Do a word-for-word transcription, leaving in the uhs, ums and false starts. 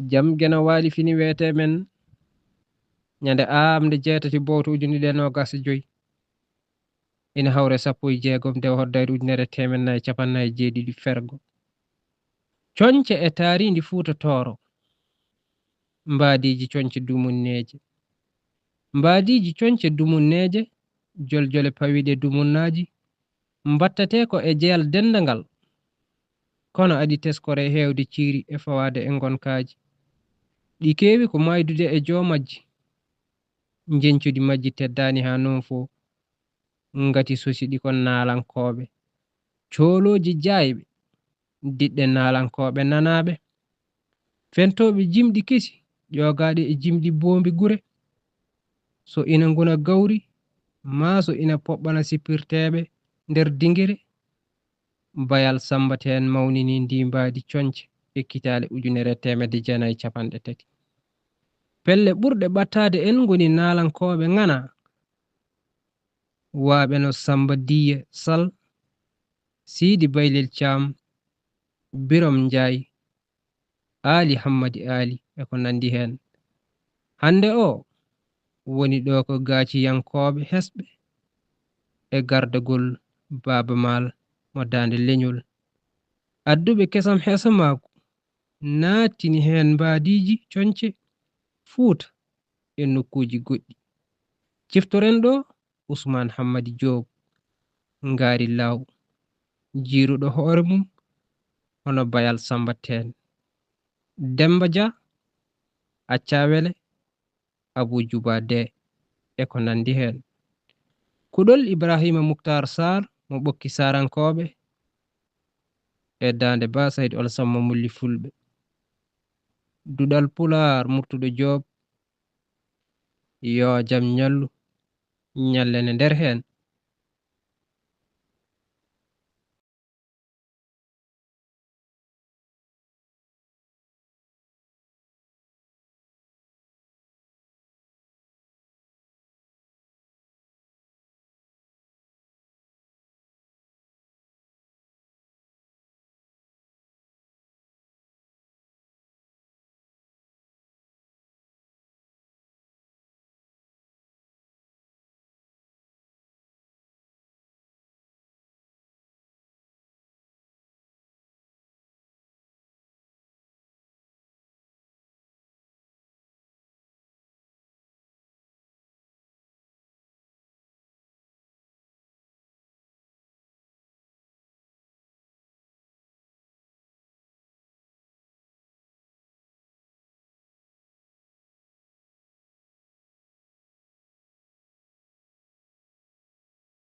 Jam Geno Waali fini weetee men ñande aamnde jeetati bowto ujunere e noogas e joy, ina hawre sappo e jeegom nde hoddayre ujunere e teemedde nayi e capanɗe nayi e jeeɗiɗi fergo. Coñce e taariindi Fuuta Tooro. Mbaadiiji coñce dumunneeje. Mbaadiiji coñce dumunneeje, joljole pawiiɗe dumunnaaji, mbattatee ko e jeyal denndangal, kono aɗi teskore e heewde ciiri e fawaade e ngonkaaji. Ɗi keewi ko maaydude e joo majji. Njeñcudi majji teddaani haa noon fo, ngati sosiɗi ko naalankooɓe, coolooji jaayɓe, diɗɗe naalankooɓe nanaaɓe, fentooɓe jimɗi kesi, ƴoogaaɗe e jimɗi boombi gure. So ina nguna gawri, maa so ina poɓɓana sippirteeɓe nder dingire, Bayal Sammba Teen mawninii ndii mbaadi coñce e kitaale ujunere e teemedde jeenayi e capanɗe tati. Pelle ɓurɗe ɓattaade en ngoni naalankooɓe ŋanaa, waaɓe no Sammba Diiye Sal, Siidi Baylel Caam, Birom Njaay, Aali Hammadi Aali e ko nanndi heen. Hannde o woni ɗo ko gaaciyankooɓe hesɓe e gardagol Baaba Maal mo Daande Leñol. Adduɓe kesam hesamaagu naattini heen mbaadiiji coñce Fuuta e nokkuuji goɗɗi. Ciftoren ɗo Usmaan Hammadi Joob, Ngaari Laaw, jiiruɗo hoore mum hono Bayal Sammba Teen, Demmba Jah, Accaa Wele, Abuu Jubaa Dee e ko nanndi heen. Kuɗol Ibraahiima Muktaar Saar mo Ɓokki Saarankooɓe e Daande Ba Saydu Alsamma Mulli Fulɓe. Duɗal Pulaar Murtuɗo Joob, yoo jam ñallu, ñallene nder heen.